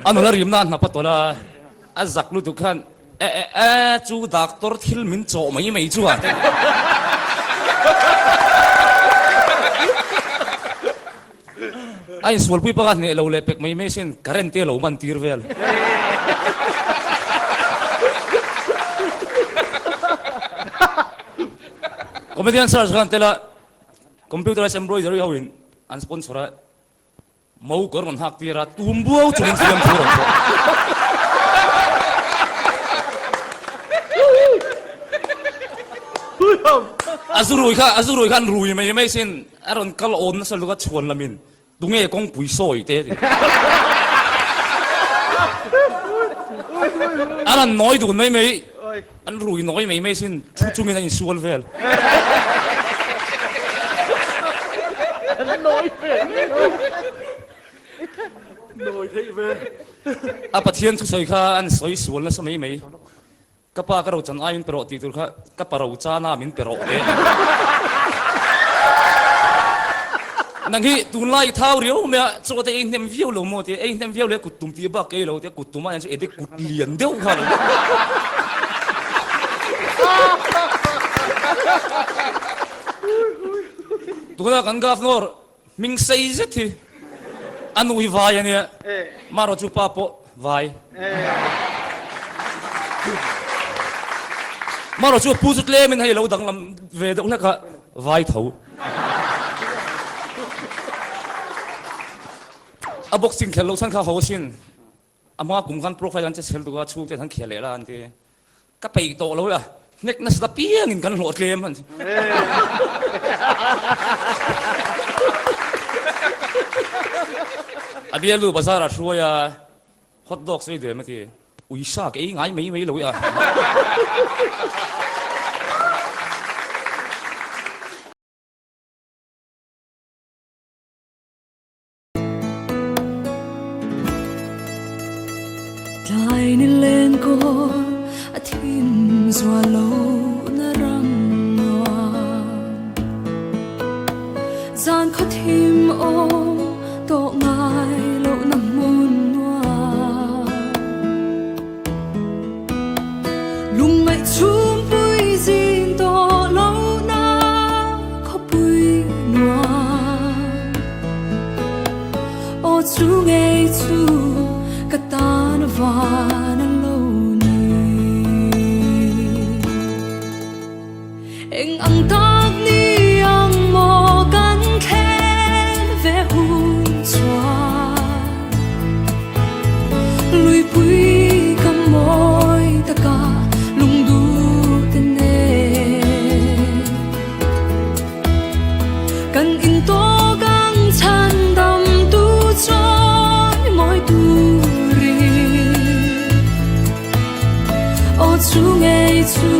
A nula rimna a hnap a tawlh a, a zak lutuk khan e e e chu doctor thil min chawh mai mai chuan a insualpui pakhat hneh lo leh pek mai mai sin current te a lo man tir vel. Comedian search khan tel a computerized embroidery ho in an sponsor a. Mo kawr rawn hak tir a, tum buau chungin fiamthu rawn thawh. A zu rui kha, a zu rui khan rui mai mai sin, a rawn kal awn nasa lutuk a chhuan lamin, tunge kawngpui sawi te a ti. A rawn nawi dun mai mai, an rui nawi mai mai sin, thu chungin a insual vel. A Pathian thusawi kha an sawi sual nasa mai mai. Ka pa ka rochan ai min pe rawh tih tur kha ka pa rochana min pe rawh te. Nang hi tunlai i thau riau mai a, chaw te ei hnem viau lo maw tia, ei hnem viau leh kut tum tih bak ei lo tia, kut tum ah hian chu edit kut lian deuh kha lo. Tuna kan Governor Hming sei zet hi a nu hi vai a nia, marawh chu pa pawh vai. Marawh chu a pu chu tlemin hei lo danglam ve deuh hlek a, vai tho. A boxing khelh loh chhan kha ho asin. A hma kum khan profile an che chhel tuk a, chhungte an khel leh la an ti. Ka peih tawh lo a, hnek nasa piangin kan hlawh tlem an ti. A bialu bazar ah hruai a, hot dog sawi duai a ti. Uisa ka ei ngai mai mai lo i a. Tlai ni len kawl a thim zual lo na ram nuam Zan khaw thim awm tawh ngai lo na hmun nuam Lungngaih chhumpui zin tawh lo na khawpui nuam Aw chu ngei chu ka tan van a lo ni Eng ang tak ni ang maw kan thlen ve hun chuan Luipui ka mawi taka lungduh te nen Kan intawk ang chhan dam tu chawi mawi turin Aw chu ngei chu.